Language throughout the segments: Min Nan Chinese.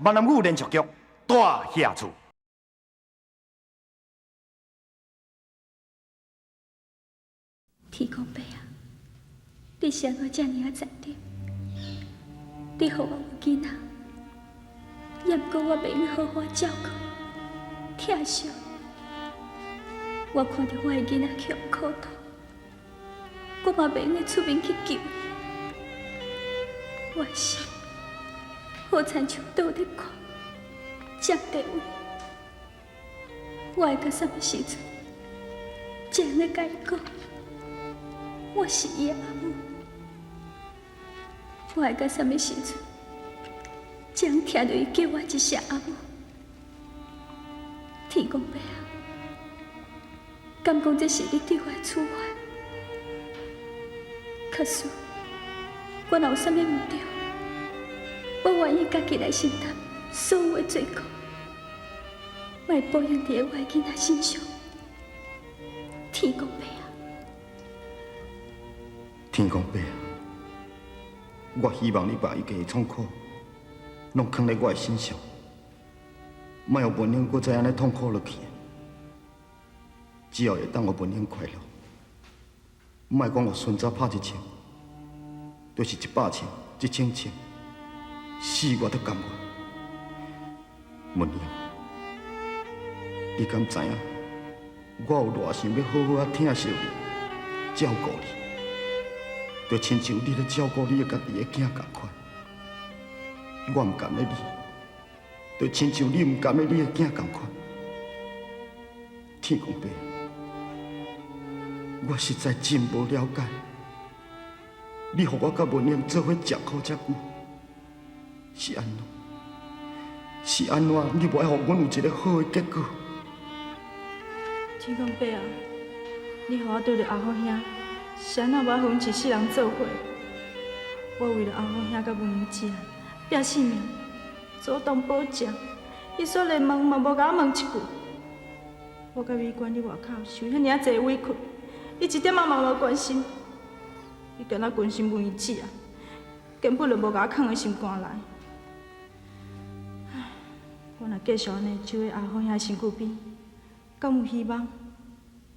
闽南语连续剧《大侠厝》。天公伯啊，你是按怎遮尔啊残忍？你予我有囡仔，也毋过我袂用好好照顾、疼惜。我看著我的囡仔去予苦毒，我嘛袂用出面去救伊。我的心好亲像倒咧看，占地位。我会到啥物时阵，才会用共伊讲，我是伊的阿母？我会到啥物时阵，才会听著伊叫我一声阿母？天公伯啊，敢讲这是你对我的处罚？可是，我若有啥物毋对，我愿意家己来承担所有的罪过，莫报应伫我的囡仔身上。天公伯啊！天公伯啊！我希望你把一切的痛苦，拢囥佇我的身上，莫予文英阁再按呢痛苦落去。只要会当予文英快乐，莫讲予孙子拍一枪，就是100枪、1000枪，死我都甘愿。文英，你敢知影？我有偌想欲好好仔疼惜你、照顾你，就亲像你咧照顾你的家己的囝仝款。我毋甘欲你，就亲像你毋甘欲你的囝仝款。天公伯，我实在真无了解，你予我佮文英做伙吃苦遮久，是按怎？是按怎？你无爱予阮有一个好的结果？天公伯啊，你予我缀著阿虎兄，是按怎无爱予阮一世人做伙？我为了阿虎兄佮文英姐拼性命，主动保证，伊煞连问嘛无共我问一句。我佮美娟伫外口受遐尔济委屈，伊一点仔嘛无关心。伊干焦关心文英姐啊，根本就无共我囥佇心肝内。唉，我若继续按呢守佇阿虎兄的身躯边，敢有希望？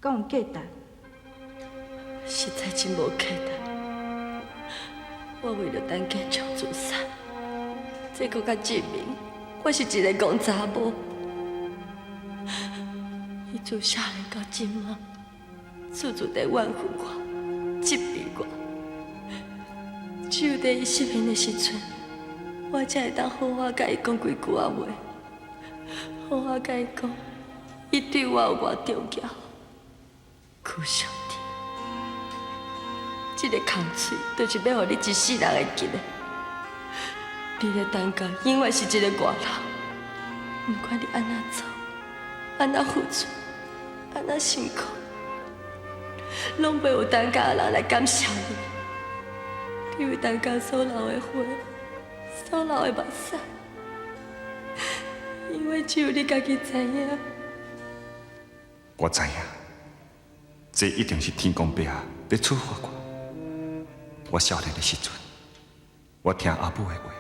敢有价值？实在真无价值。我为了陈建昌自杀，这阁较证明我是一个戆查某。伊自少年到这马，处处伫怨恨我、责备我。只有伫伊失眠的时阵，我才会当好好共伊讲几句仔话，好好共伊讲，伊对我有偌重要。邱小弟，这个空喙就是欲予你一世人会记得。你咧陈家永远是一个外人，不管你按怎做，按怎付出，按怎辛苦，拢袂有陈家的人来感谢你。你为陈家所流的血，所流的目屎，因为只有你家己知影。我知影，这一定是天公伯啊咧处罚我。我少年的时阵，我听阿母的话，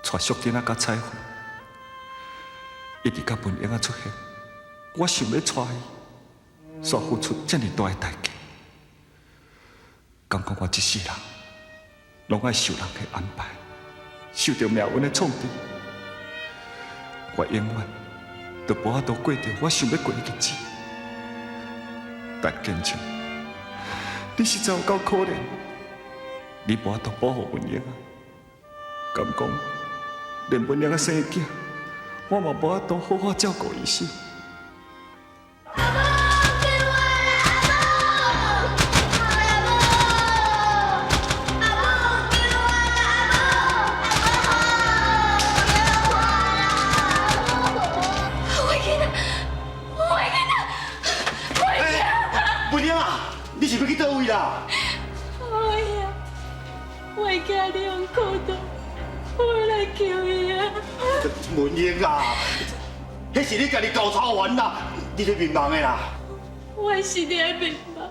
带淑珍仔佮彩云，一直到文英仔出现，我想欲娶伊，煞付出遮尔大的代价。敢讲我这世人，拢爱受人的安排，受著命运的创治。我永远都无法度过著我想欲过的日子。陈建昌，你实在有够可怜，你无法度保护文英啊！敢讲，连文英仔生的囝，我嘛无法度好好照顾伊死。阿母，救我啦！阿母，阿母，阿母，救我啦！阿母，阿母，我的囡仔，我的囡仔，我的囡仔！文英啊，你是欲去佗位啦？哎呀，我的囝你予苦毒，我来救伊啊！文英啊，彼是你家己猴操烦啦，你咧迷茫的啦。我是咧迷茫，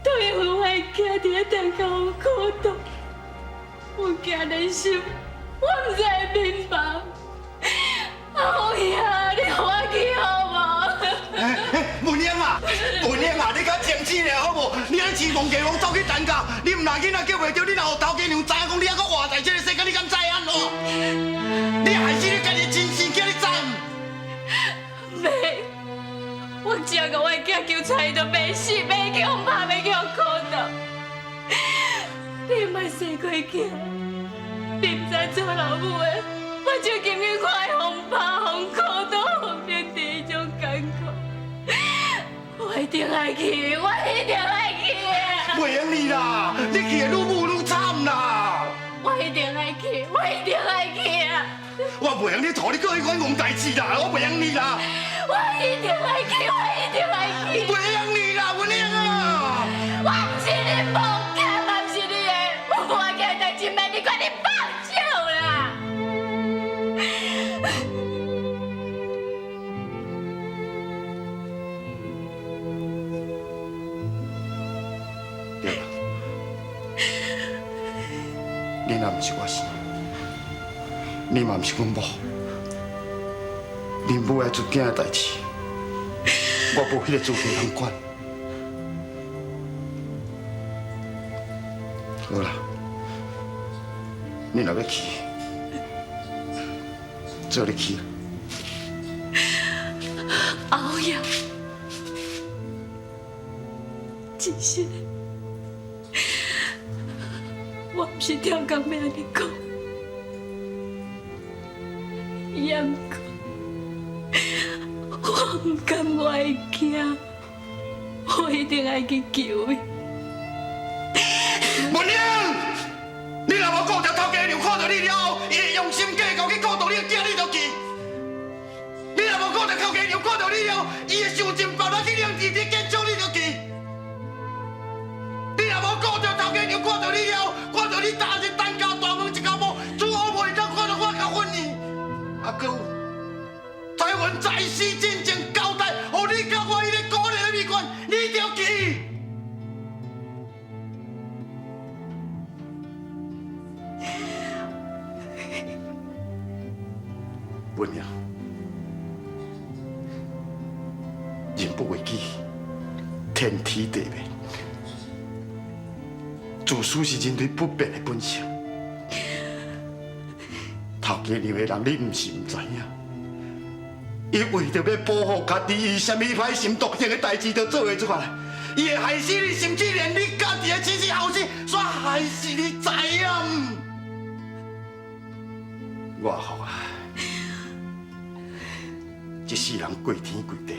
都因为我的囝伫咧陈家予苦毒，我惊连心，我毋知会面对。若囡仔叫袂著，你若予頭家娘知影講你猶閣活在這個世間，你敢知按怎？你害死你家己的親生囝，你知毋？袂，我只要共我的囝救出來，伊就袂死，袂去予拍，袂去予苦到。你莫生過囝，你毋知做老母的，目睭金金看伊予拍、予苦到，予面對彼種艱苦。我一定愛去，我一定愛去。袂用你啦，你去會愈母愈慘啦。我一定愛去，我一定愛去啊！我袂用你拖你做彼款戇代誌啦，我袂用你啦。我一定愛去，我一定愛去。袂用你啦，文英啊！我毋是你某囝，嘛毋是你的，我無愛去的代誌，免你管，你放手啦！對啦，囡仔毋是我生，你嘛毋是阮某，恁母愛出囝的代誌，我無彼個資格通管。好啦，你若欲去，做你去。後爺，其實我毋是跳工欲按呢講，也毋過我毋甘我的囝，我一定愛去救伊。文英，你若無顧著頭家娘看著你了後，伊會用心計較去顧著你的囝，你就去。你若無顧著頭家娘看著你了後，伊會想盡辦法去令弟弟結束，你就去。你若無顧著頭家娘看著你了後，看著你逐日等交大門一間無，煮好袂當看著我共訓你。啊，閣有，台灣在死進前交代，予你佮我彼个孤立的秘訣，你就去。文英，人不為己，天天地變。自私是人類不變的本性。頭家娘的人，你毋是毋知影。伊為著欲保護家己，伊啥物歹心毒性的代誌都做會出來。伊會害死你，甚至連你家己的親生後生，煞害死你，知影毋？我福啊！這世人跪天跪地，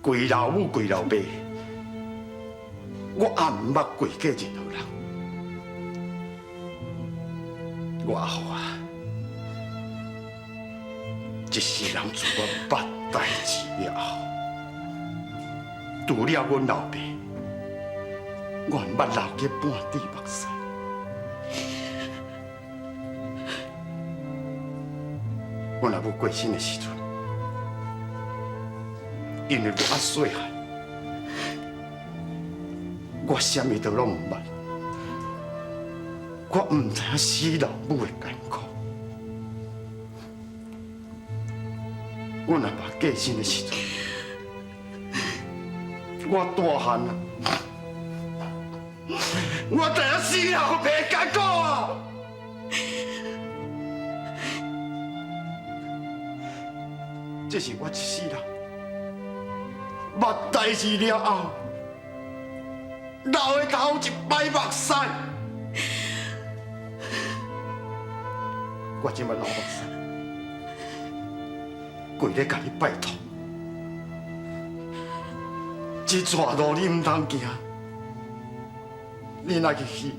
跪老母跪老爸，我也毋捌跪過任何人。我阿福啊，這世人自我捌代誌了後，除了阮老爸，我毋捌流過半滴目屎。阮阿母過身的時陣，因為我猶細漢，我啥物都攏毋捌，我毋知影死老母的艱苦。阮阿爸過身的時陣，我大漢啊，我知影死老爸的艱苦啊！這是我一世人捌代誌了後，流的頭一擺目屎。我這擺流目屎，跪咧共你拜託，這逝路你毋通行，你若去去，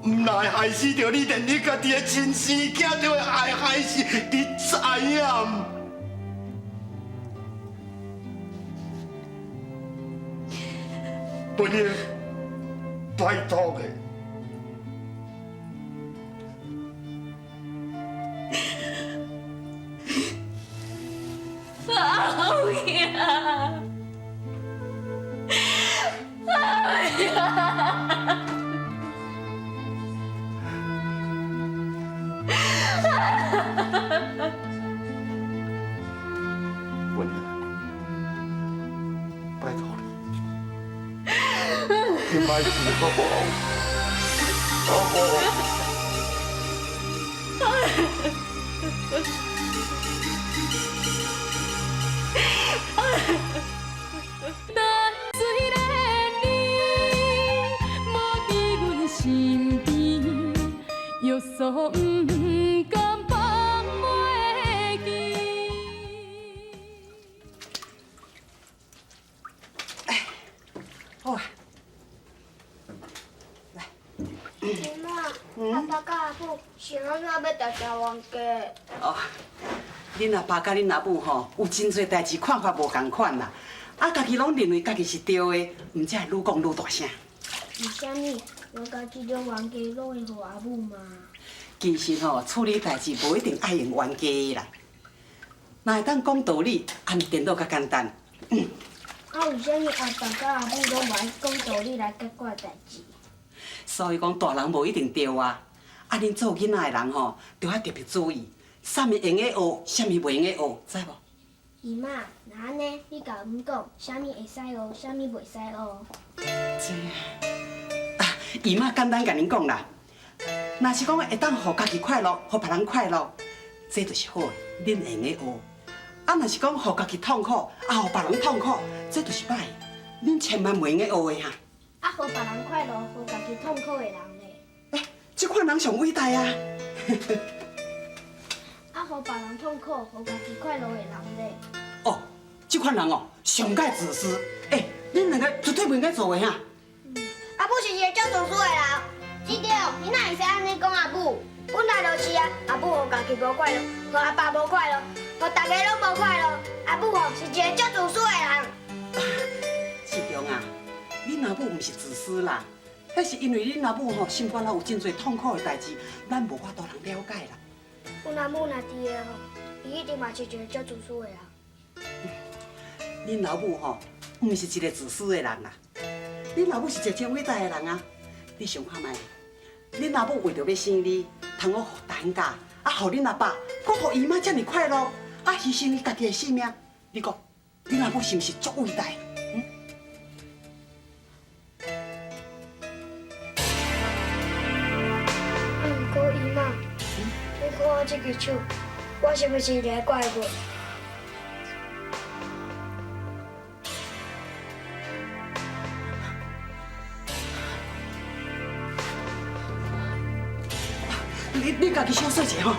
毋若會害死著你，連你家己的親生囝都會害死，你知影毋？文英，拜託的。阿兄，阿兄。文英，拜託你。歹势好无？好无？但虽然你无伫阮身边，有所毋甘放袂记。哎，好啊，来。姨妈，阿爸佮阿母是按怎欲常常冤家？哦。恁阿爸佮恁阿母吼，有真济代志看法无仝款啦，啊，家己拢认为家己是对的，毋才会愈讲愈大声。为啥物我家这种冤家拢会予阿母骂？其实吼，处理代志无一定爱用冤家啦，若会当讲道理，按呢颠倒较简单。啊，为啥物阿爸佮阿母拢无爱讲道理来解决代志？所以讲，大人无一定对啊。啊，恁做囡仔的人吼，著爱特别注意。啥物会用得学，啥物袂用得学，知无？姨妈，若按呢，你共阮讲，啥物会使学，啥物袂使学？这啊，姨妈简单共恁讲啦。若是讲会当予家己快乐，予别人快乐，这就是好的，恁会用得学。啊，若是讲予家己痛苦，啊，予别人痛苦，这就是歹的，恁千万袂用得学的哈。啊，予别人快乐，予家己痛苦的人咧？欸，这款人上伟大啊！啊，予别人痛苦，予家己快乐的人咧？哦，这款人哦，上盖自私。欸，恁两个绝对袂用该做的哈。阿母是一个足自私的人。志中，你哪会使按呢讲阿母？本来就是啊，阿母予家己无快乐，予阿爸无快乐，予大家拢无快乐。阿母吼是一个足自私的人。志中啊，恁阿母毋是自私啦，彼是因为恁阿母吼心肝内有真济痛苦的代志，咱无法度通了解啦。阮阿母若伫的吼，伊一定嘛是一个足自私的人。恁老母吼，毋是一个自私的人啦。恁老母是一个真伟大的人啊！你想看觅，恁老母为著欲生你，通好予陈家，啊，予恁阿爸，阁予姨妈遮尔快乐，啊，牺牲伊家己的性命。你讲，恁老母是毋是足伟大？嗯？啊，毋过姨妈。你看我这支手，我是毋是一个怪物？你家己小说者吼。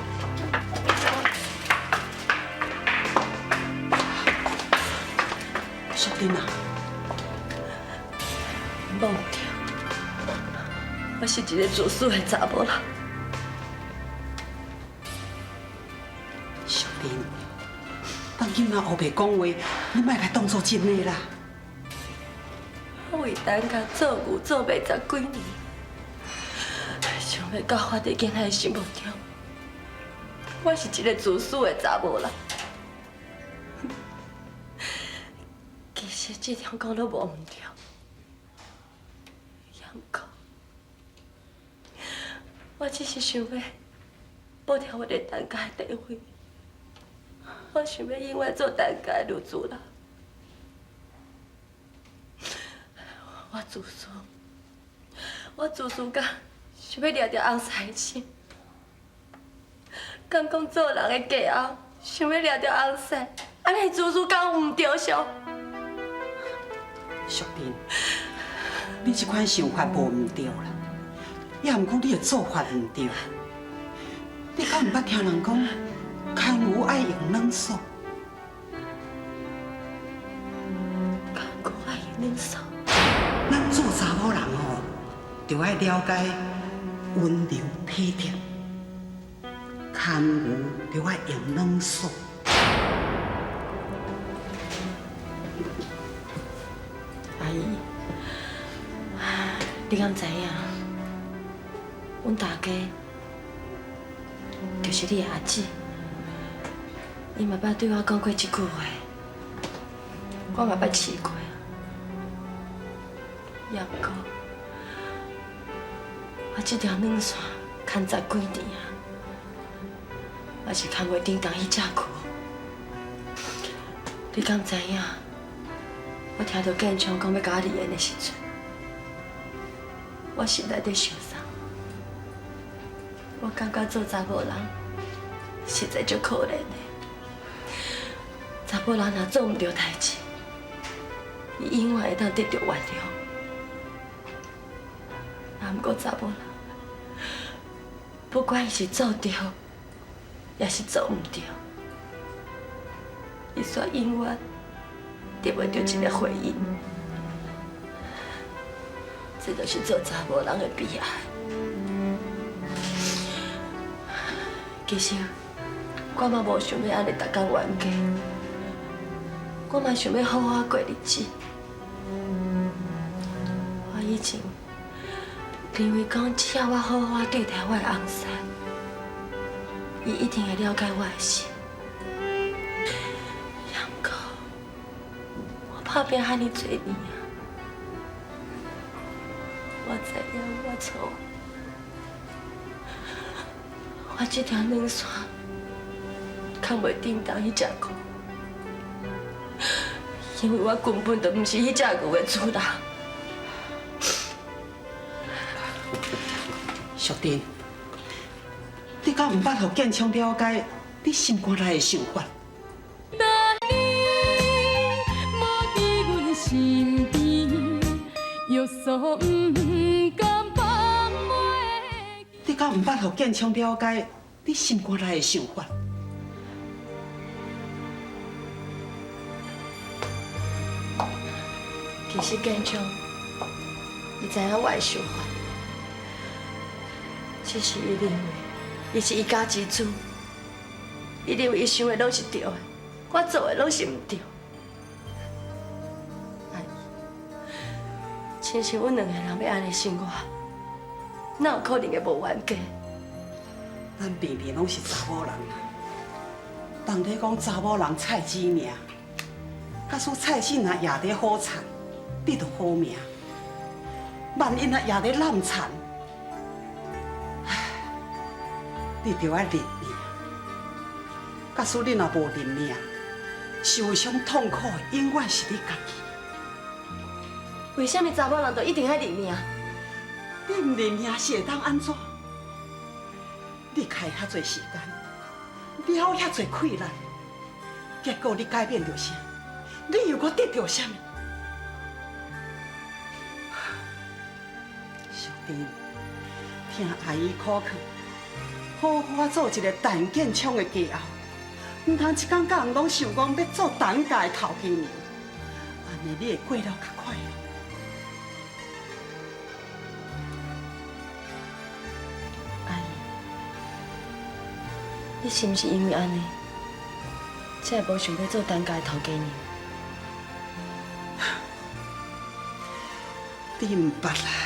淑珍啊，无对，我是一个自私的查某人。淑珍，当囡仔乌白讲话，你莫来当作真的啦。我为陈家做牛做马十几年，想欲到我伫囡仔的心目中，我是一个自私的查某人。其实这点讲都无毋对，也毋过，我只是想欲保住我伫陈家的地位。我想欲永远做陈家的女主人。我自私，我自私到想欲掠著翁婿的心。敢讲做人的嫁后，想欲掠著翁婿，按呢自私敢有毋对上？淑珍，你这款想法无毋对啦，也毋过你的做法毋对。你敢毋捌听人讲，牵牛爱用软索？牵牛爱用软索。咱做查某人吼，就爱了解温柔体贴，牵牛就爱用软索。阿姨，你敢知影？阮大家就是你的阿姊，伊嘛捌对我讲过这句话，我嘛捌试过。也毋过，我这条软线牵十几年啊，也是牵袂振动彼只牛。你敢知影？我听到建昌讲欲共我离婚的时阵，我心内伫想啥？我感觉做查某人实在足可怜的。查某人若做毋著代誌，伊永遠會當得著原諒。啊，毋過查某人，不管伊是做著，抑是做毋著，伊煞永遠得袂著一个回應。這就是做查某人的悲哀。其實我嘛無想欲按呢逐工冤家，我嘛想欲好好過日子。我以前認為講，只要我好好對待我的翁婿，伊一定會了解我的心。也毋過，我拍拚遐爾濟年啊，我知影我錯。我這條軟線，崁袂振動彼隻牛，因為我根本就毋是彼隻牛的主人。淑珍，你敢毋捌予建昌了解你心肝內的想法？但你無佇阮身邊，約束毋甘放袂。你敢毋捌予建昌了解你心肝內的想法？其實建昌，伊知影我的想法，只是伊認為伊是一家之主，伊認為伊想的攏是對的，我做的攏是毋對。阿姨，親像阮兩個人欲按呢生活，哪有可能會無冤家？咱平平攏是查某人，人咧講查某人菜子命，假使菜子若攑佇好田，你就好命；萬一若攑佇濫田，唉，你就愛認命。假使你若無認命，受傷痛苦的永遠是你家己。為啥物查某人就一定愛認命？你毋認命是會當按怎？你開遐濟時間，了遐濟氣力，結果你改變著啥？你又閣得著啥物？淑珍，聽阿姨苦勸，好好做一個陳建昌的家後，毋通一工到晚攏想講欲做陳家的頭家娘，按呢你會過了較快樂。阿姨，你是毋是因為按呢，才會無想欲做陳家的頭家娘？你毋捌啦。